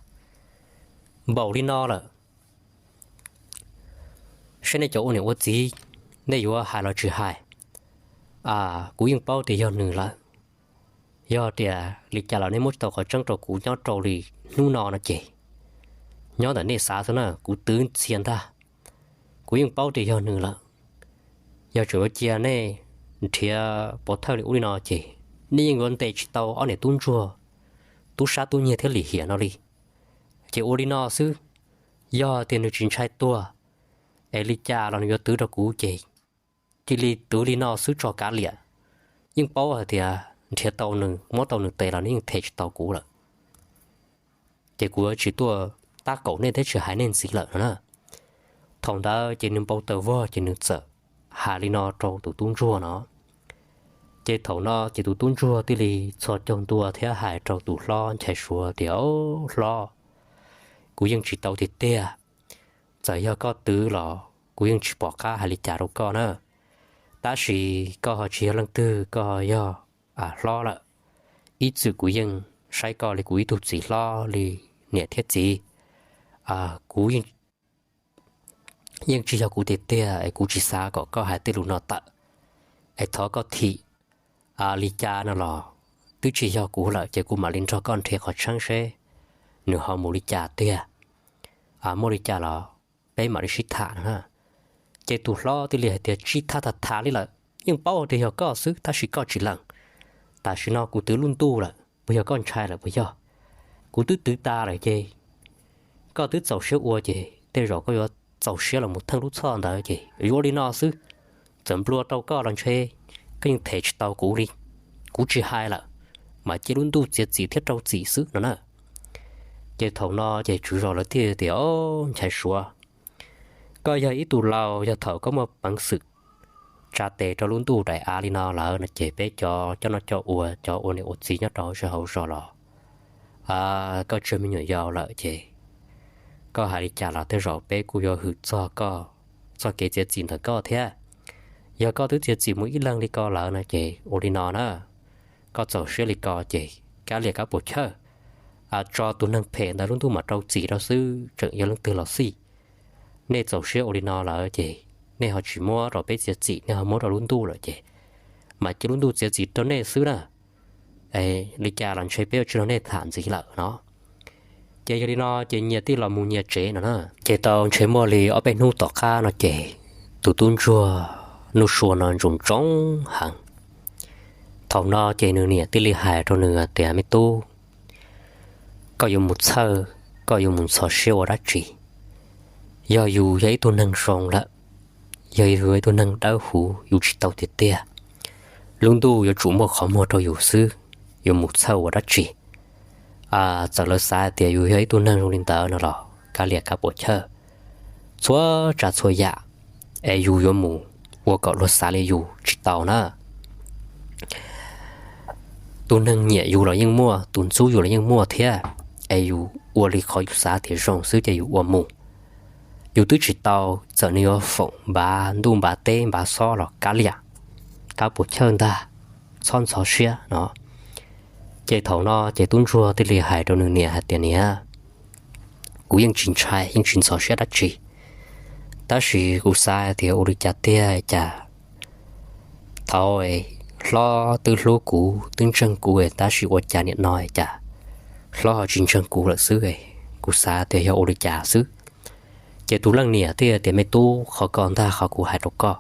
Npaum li no lawm, saib nej cov ua niam ua txiv, nej yuav hais los tsis hais, kuv yeej paub tias yog nws lawm. Yog tias li cas los nej muab tsis tau qhov tseeb rau kuv nyob rau li hnub no no ces nyob ntawm nej xav xwb na, kuv twv ntxias ntag. Kuv yeej paub tias yog nws lawm. Yog tseem yuav cia nej nrhiav pov thawj li ub li no ces nej yeej yuav ntes tsis tau ob niam tub ntsuag, tub sab tub nyiag thiab lim hiam no li. Ces ua li no xwb, yog tias nws tsis ntshai tuag es li cas los nws yuav twv rau kuv ces cia li twv li no xwb tso kav liam. Yeej paub hais tias nrhiav tau nws, muab tau nws tes los nws yeej them tsis tau kuv lawm. Ces kuv yuav tsis tuaj tab kaum nej thiab tsis hais nej ntxiv lawm no na. Thaum ntawd ces nws npau taws vog ces nws txawm hais li no rau tus tub ntsuag no. Ces thaum no ces tus tub ntsuag thiaj li txhos caug ntua thiab hais rau tus hlob Nchaiv Suav tias, Au hlob, kuv yeej tsis tau tiag tiag. Txawm yog koj twv los kuv yeej tsis pom qab hais li cas rau koj na. Tab sis koj ho tsis yog leej twg, koj ho yog hlob lawm. Ib txwm kuv yeej saib koj li kuv ib tug txiv hlob li niam thiab txiv. Kuv yeej tsis yog kuv tiag tiag es kuv tsis xav kom koj hais tej lus no tawm. Es thov koj thim, li cas no los twb tsis yog kuv lawm ces kuv mam li nrog koj nrhiav qhov tseeb seb nws ho mus li cas tiag. Muaj li cas los peb mam li sib tham no na. Ces tus hlob thiaj li hais tias, Tsis tham tham tham li lawm, yeej paub tias yog koj xwb tab sis koj tsis lees. Tam sim no kuv twv lub ntuj lawm, puas yog koj ntshai lawm puas yog? Kuv twb twv tas lawm ces koj twb txaus siab ua ces tej zaum koj yuav txaus siab los mus theej lub txhoj ntawd ces yuav ua li no xwb. Txawm nplua rau koj los ntshe koj yeej them tsis tau kuv li. Kuv tsis hais lawm, mas cia lub ntuj txiav txim thiab rau txim xwb no na. Ces thaum no ces tswv zos lawv thiaj tias, Au Nchaiv Suav, koj yog ib tug laus, yog thaum koj muaj peev xwm tsa tes rau lub ntuj daim av li no lawm no ces peb cov coj noj coj ua, cov ua niam ua txiv nyob rau hauv zej hauv zos los koj tsawg me nyuam yaus lawm ces koj hais li cas los tej zaum peb kuj yuav hwm txog koj, txoj kev txiav txim ntawm koj thiab. Yog koj twb txiav txim mus ib leeg li ko lawm no ces ua li no na, koj txaus siab li ko ces kav liam kab puas chawj, tso tus neeg phem ntawd lub ntuj mam rau txim rau xwb, tseem yog leej twg los xij. Nej txaus siab ua li no lawm ces nej ho tsis muab rau peb txiav txim, nej ho muab rau lub ntuj lawm ces mas cia lub ntuj txiav txim rau nej xwb na. Li cas los ntshe peb yuav tsis nrog nej tham ntxiv lawm no. Ces yog li no ces nyias thiaj los mus nyias tsev no na. Ces tau ntshe muaj li ob peb hnub tom qab no ces tus tub ntsuag Nuj Sua no ntsoov ntsoov heev. Thaum no ces nws niam thiaj li hais rau nws tias, Me tub, koj yuav mus txhawj, koj yuav mus ntxhov siab ua dab tsi? Yog yus yog ib tug neeg zoo lawm, yog yus yog ib tug neeg dawb huv, yus tsis tau tiag tiag, lub ntuj yuav tsum muaj qhov muag rau yus xwb, yuav mus txhawj ua dab tsi? Txawm lawv xav tias yus yog ib tug neeg zoo li ntawd no los kav liam kab puas chawj. Txhua tsav txhua yam es yus yuav mus ua kom luag xav li yus tsis tau na. Tus neeg nyiam yus los yeej muaj, tus ntxub yus los yeej muaj thiab. Es yus ua li qhov yus xav tias zoo xwb ces yus ua mus. Yus twb tsis tau, txawm nws yuav foom npav ntuj npav teb npav xob los kav liam, kab puas chawj ntag, txhob ntxhov siab no. Ces thaum no ces tub ntsuag thiaj li hais rau nws niam hais tias, Niam, kuv yeej tsis ntshai yeej tsis ntxhov siab dab tsi, tab sis kuv xav tias ua li cas tiag cas thaum hlob twb hlub kuv twb ntseeg kuv, tab sis ua cas niam no cas hlob ho tsis ntseeg kuv lawm xwb. Kuv xav tias yog ua li cas xwb. Ces tus leej niam thiaj tias, Me tub, qhov ko ntag qhov kuv hais rau koj,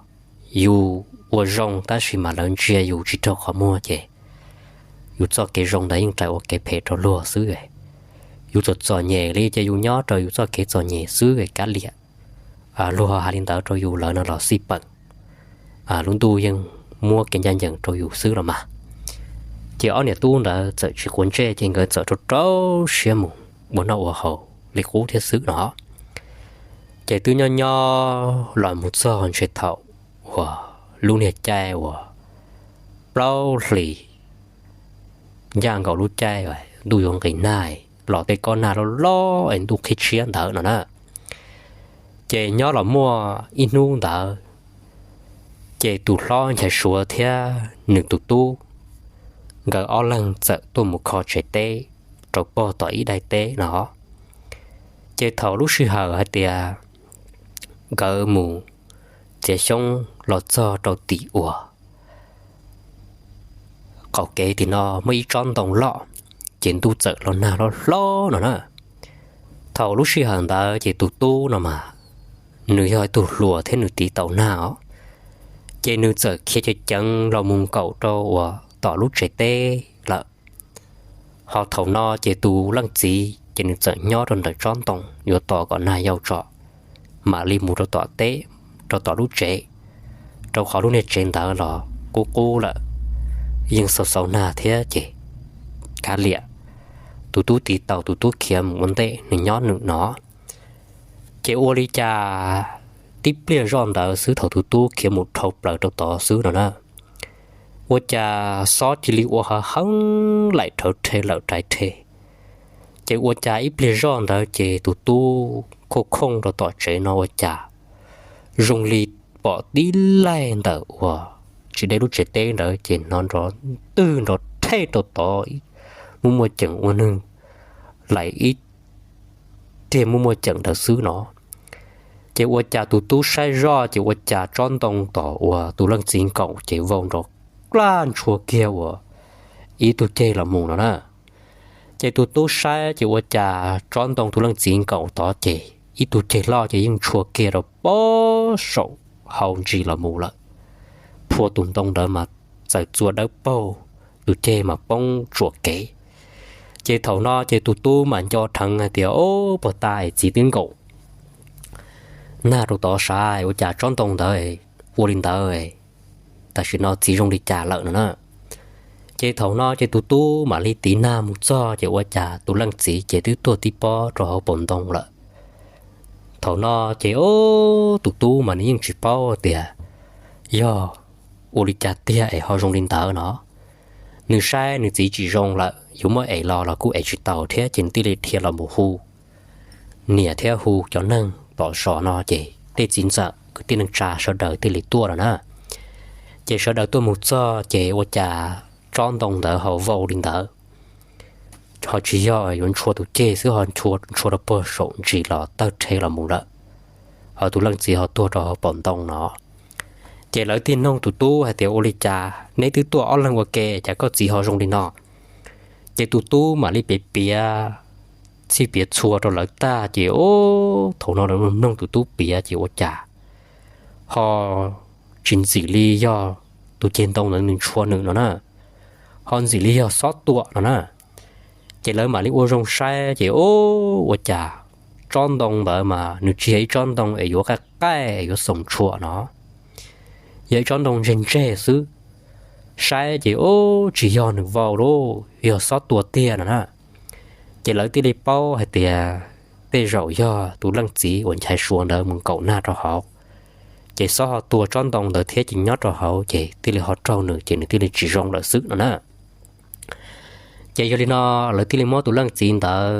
yus ua zoo tab sis mas lawv ntsia yus tsis raug qhov muag ces yus txoj kev zoo ntawd yeej rais ua kev phem rau luag xwb. Yus txom txom nyem li ces yus nyob rau yus txoj kev txom nyem xwb, kav liam. Luag hais li ntawd rau yus lawm no los xij peem, lub ntuj yeej muab kev ncaj ncees rau yus xwb los mas. Ces ob niam tub ntawd txawm tsis quav ntsej ces nkawd txawm rau rau siab mus ua noj ua haus li qub thiab xwb no. Ces twb nyob nyob los mus txog ntshe thaum uas lub niag caij uas plaub hlis ncaj nkaus lub caij ntuj yuav nqis nag, los tej kob nag loj loj es ntuj qhib tshiab ntawd no na. Ces nyob los muaj ib hnub ntawd Ces tus hlob Nchaiv Suav thiab nws tus tub, nkawd ob leeg txawm tuaj mus kho tsev teb rau pog tom ib daim teb no. Ces thaum lub sij hawm hais tias nkawd mus txiav xyoob los txog rau tim uas qaum kev tim no muaj ib tsob ntoo loj, ces ntuj txawm los nag hlob hlob no na. Thaum lub sij hawm ntawd ces tus tub no mas nws yog ib tug hluas thiab nws tiv taus nag os, ces nws txawm khiav ceev ceev los mus nkaum rau uas tom lub tsev teb lawm. Ho thaum no ces tus leej txiv ces nws txawm nyob rau ntawm tsob ntoo yuav tos kom nag yau tso mam li mus rau tom teb, rau tom lub tsev, rau qhov lub niag tsev ntawd los qub qub lawm, yeej xau xau nag thiab ces kav liam, tus tub tiv taus tus tub khiav mus ua ntej nws nyob nws no. Ces ua li cas tib pliag zoj ntawd xwb thaum tus tub khiav mus dhau plaws rau tod xwb no na, ua cas xob cia li ua hav heev laim rhawv rhe lawm rais rhe. Ces ua cas ib pliag zoj ntawd ces tus tub khooj khooj rau tom tsev no ua cas zoo li pom tib laig ntawm uas tsis deb lub tsev teb ntawd ces hnov nrov twg nrov rhej rau tod, muaj muaj ceem ua neeg laim ib tiag muaj muaj ceem ntawd xwb no. Ces ua cas tus tub saib zoj ces ua cas tsob ntoo tom uas tus leej txiv nkaum ces vau nrov klag ntshua kiag uas ib tug ceg los mus no na. Ces tus tub saib ces ua cas tsob ntoo tus leej txiv nkaum tod ces ib tug ceg loj ces yeej ntshua kiag rau pob saum hau ntsis los mus lawm. Phua tus ntoo ntawd mas txawm txua dawb paug, tus ceg mas poob tsuam kev. Ces thaum no ces tus tub mas nco dheev hais tias, o, puag ta es txiv twb nkaum nag rau tod sav, ua cas tsob ntoo ntawd ua li ntawd, tam sim no txiv zoo li cas lawm no na. Ces thaum no ces tus tub mam li tiv nag mus txog ces ua cas tus leej txiv ces twb tuag tib pob rau hauv paus ntoo lawm. Thaum no ces tus tub mas nws yeej tsis paub tias yog ua li cas tiag es ho zoo li ntawd no. Nws saib nws txiv tsis zoo lawm yuav muab ev los los kuj ev tsis tau thiab ces nws thiaj li dhia los mus hu niam thiab hu cov neeg tom zos no ces tej txiv ntxawm kwv tij neej tsa sawv daws thiaj li tuaj no na. Ces sawv daws tuaj mus txog ces ua cas tsob ntoo ntawd ho vau li ntawd, ho tsis yog yuav ntshua tus ceg xwb ho ntshua rau puag saum ntsis los tawg rhe los mus lawm. Ho tus leej txiv ho tuag rau hauv paus ntoo no. Ces lawv thiaj noog tus tub hais tias, ua li cas neb twb tuaj ob leeg ua ke cas koj txiv ho zoo li no? Ces tus tub mam li piav piav txhij piav txhua rau lawv tag ces, o, thaum no lawv noog tus tub piav ces ua cas ho tsis ntxim li yog tus ceg ntoo ntawd nws ntshua nws no na, ho ntxim li yog xob tua no na. Ces lawv mam li ua zoo saib ces, o, ua cas tsob ntoo ntawd mas nws tsis yog ib tsob ntoo es yuav qaij qaij es yuav xoom tshuam no, yog ib tsob ntoo ntseg ntseg xwb. Saib ces, o, tsis yog nws vau lauj, yog xob tua tiag no na. Ces lawv thiaj li paub hais tias tej zaum yog tus leej txiv uas Nchaiv Suav ntawd mus nkaum nag rau hauv, ces xob ho tua tsob ntoo ntawd thiab ces nyob rau hauv ces thiaj li ho raug nws ces nws thiaj li tsis zoo lawm xwb no na. Ces yog li no lawv thiaj li muab tus leej txiv ntawd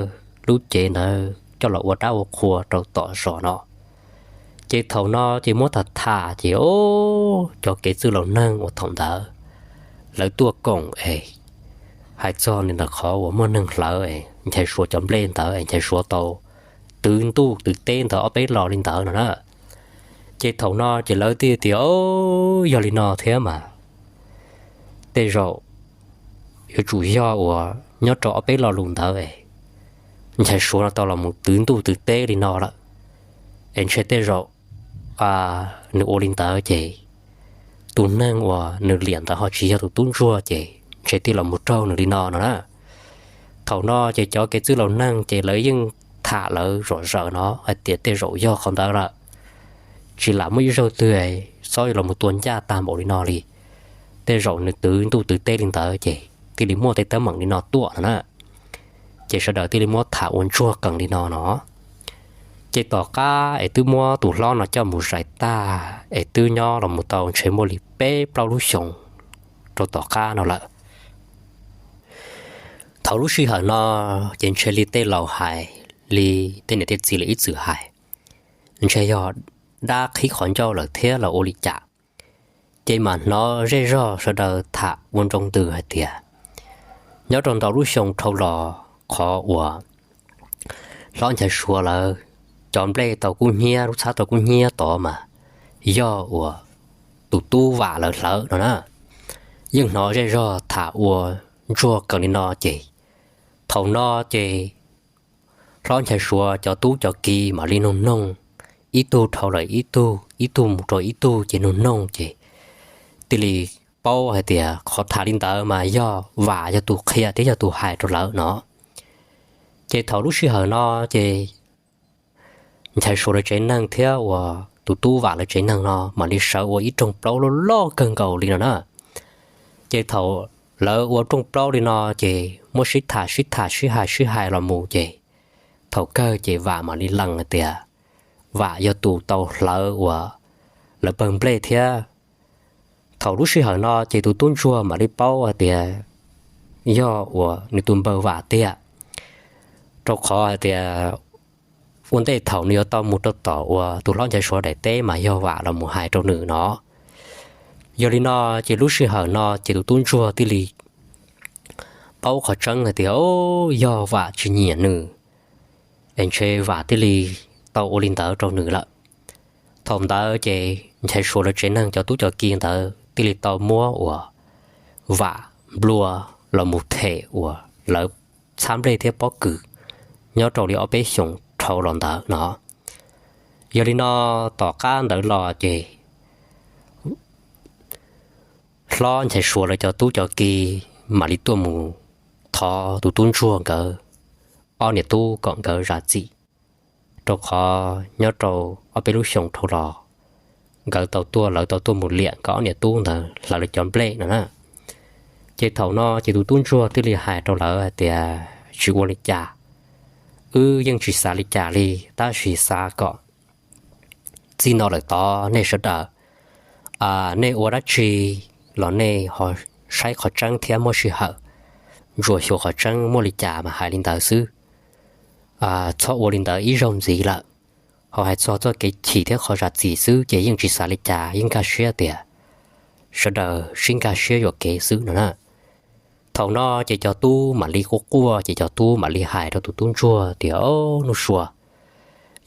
lub cev ntawd coj los ua dab ua qhua rau tom zos no. Ces thaum no ces muab tham tham ces, o, cov kev txwj laus neeg uas thaum ntawd lawv tuaj koom es hais txog ntawm qhov uas muaj neeg hlawv Nchaiv Suav cov nplej ntawd es Nchaiv Suav tau twv ntuj twv teb ntawd ob peb los li ntawd no na. Ces thaum no ces lawv thiaj tias, o, yog li no thiab mas tej zaum yuav tsum yog uas nyob rau ob peb lo lus ntawd Nchaiv Suav no tau los mus twv ntuj twv teb li no lawm, es ntshe tej zaum nws ua li ntawd ces tus neeg uas nws liam ntawd ho tsis yog tus tub ntsuag ces ntshe thiaj los mus raug nws li no no na. Thaum no ces cov kev txwj laus neeg ces lawv yeej tham lawv zom zaws no hais tias tej zaum yog qhov ntawd lawm, tsis lam muaj ib zaug twg xob yuav los mus tua ncaj tag npaum li no li. Tej zaum nws twv ntuj twv teb li ntawd ces thiaj li muaj tej teeb meem li no tuaj no na. Ces sawv daws thiaj li muab tham ua ntsuag qees li no no. Ces tom qab es twb muab tus hlob no coj mus zais tag es twb nyob los mus tau ntshe muaj li peb plaub lub xyoos rau tom qab no lawm. Thaum lub sij hawm no ces ntshe li tej laus hais, li tej niam tej txiv lawv ib txwm hais, ntshe yog dab qhib qhov ncauj lawm thiab los ua li cas, ces mam hnov zej zog sawv daws tham ua nroo ntws hais tias nyob rau ntau lub xyoo dhau los qhov uas hlob Nchaiv Suav lawv cov nplej tau kub hnyiab, lub txhab tau kub hnyiab tod mas yog uas tus tub Vam lawv hlawv no na. Yeej hnov zej zog tham ua ntsuag qees li no ces thaum no ces hlob Nchaiv Suav cov tub cov ki mam li nug noog, ib tug dhau lawm ib tug, ib tug mus rau ib tug ces nug noog ces thiaj li paub hais tias qhov tham li ntawd mas yog Vam yog tus qhia thiab yog tus hais rau lawv no. Ces thaum lub sij hawm no ces Nchaiv Suav lawv tsev neeg thiab uas tus tub Vam lawv tsev neeg no mam li sawv ua ib rooj plaub loj loj kawg nkaus li no na. Ces thaum lawv ua rooj plaub li no ces muab sib tham sib tham sib hais sib hais los mus ces thaum kawg ces Vam mam li lees hais tias Vam yog tus tau hlawv uas lawv pawg nplej thiab. Thaum lub sij hawm no ces tus tub ntsuag mam li paub hais tias yog uas nws tus npawg Vam tiag, rau qhov hais tias ua ntej thaum nws yuav tau mus rau tom uas tus hlob Nchaiv Suav daim teb mas yog Vam los mus hais rau nws no. Yog li no ces lub sij hawm no ces tus tub ntsuag thiaj li paub qhov tseeb hais tias yog Vam tsis nyiam nws es ntshe Vam thiaj li tau ua li ntawd rau nws lawm. Thaum ntawd ces Nchaiv Suav lawv tsev neeg cov tub cov ki ntawd thiaj li tau muab uas Vam nplua los mus them uas lawv txhab nplej thiab pob kws nyob rau li ob peb xyoos dhau los ntawd no. Yog li no tom qab ntawd los ces hlob Nchaiv Suav lawv cov tub cov ki mam li tuaj mus thov tus tub ntsuag nkawd ob niam tub kom nkawd zam txim, rau qhov nyob rau ob peb lub xyoos dhau los nkawd tau tuaj, lawv tau tuaj mus liam nkawd ob niam tub ntawd hlawv lawv cov nplej no na. Ces thaum no ces tus tub ntsuag thiaj li hais rau lawv hais tias tsis ua li cas, wb yeej tsis xav li cas li, tab sis xav kom txij no lawm tod nej sawv daws, nej ua dab tsi los nej ho saib qhov tseeb thiab muab sij hawm ntsuas xyuas qhov tseeb, muaj li cas mas hais li ntawd xwb. Txhob ua li ntawd ib zaug ntxiv lawm. Ho hais txog txoj kev chim thiab qhov zam txim xwb ces yeej tsis xav li cas, yeej nkag siab tias sawv daws sib nkag siab yuam kev xwb no na. Thaum no ces cov tub mam li quaj quaj, ces cov tub mam li hais rau tus tub ntsuag tias, Au, Nuj Sua,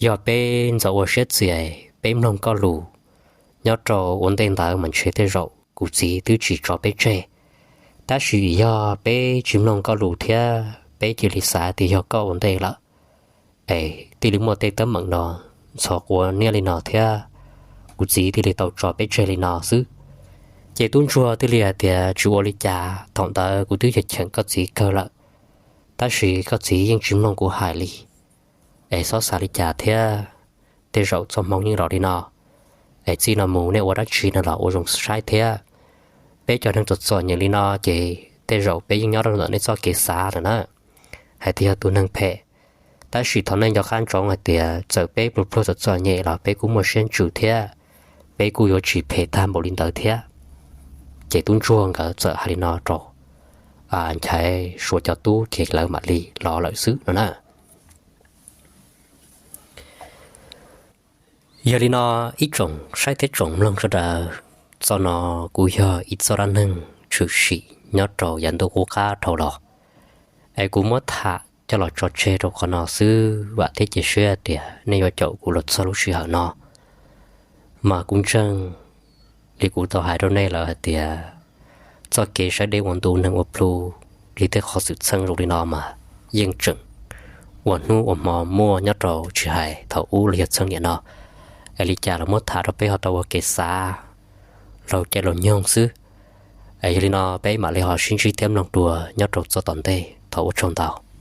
yog peb ntxov ua siab txias peb mloog koj lus nyob rau ua ntej ntawd mas ntshe tej zaum kuv txiv twb tsis tso peb tseg. Tab sis yog peb tsis mloog koj lus thiab peb cia li xav tias yog koj ua ntej lawm es thiaj li muaj tej teeb meem no ntxhov quav niab li no thiab kuv txiv thiaj li tau tso peb tseg li no xwb. Ces tub ntsuag thiaj li hais tias, Tsis ua li cas, thaum ntawd kuv twb cheem koj txiv kawg lawm, tab sis koj txiv yeej tsis mloog kuv hais li. Es txhob xav li cas thiab, tej zaum txoj hmoo yeej los li no. Es txij no mus nej ua dab tsi no los ua zoo saib thiab. Peb cov neeg txom txom nyem li no ces tej zaum peb yeej nyob rau ntawm nej txoj kev xav lawm na, hais tias yog tus neeg phem. Tab sis thov nej nco qab ntsoov hais tias txawm peb pluag pluag txom txom nyem los peb kuj muaj siab ntsws thiab, peb kuj yuav tsis phem tag npaum li ntawd thiab. Ces tub ntsuag nkawd txawm hais li no rau Nchaiv Suav cov tub ces lawv mam li los lawm xwb no na. Yog li no, ib tsoom saib thiab tsoom mloog sawv daws, txoj no kuj yog ib txoj dab neeg tshwm sim nyob rau yav ntuj qub qab dhau los, es kuv muab tham coj los tso tseg rau qhov no xwb. Vam thiab cia siab tias nej yuav caum kuv los txog lub sij hawm no. Mas kuv ntseeg li kuv tau hais rau nej lawm hais tias txoj kev saib deb ua ntu neeg ua plhu li tej qhov xwm txheej zoo li no mas yeej tseem ua hnub ua hmo muaj nyob rau tsis hais thaum ub los yog txheej niam no. Es li cas los muab tham rau peb ho tau ua kev xav laug caij laug nyoog xwb. Yog li no peb mam li ho sib ntsib thiab mloog dua nyob rau txoj tom ntej, thov ua tsaug ntau.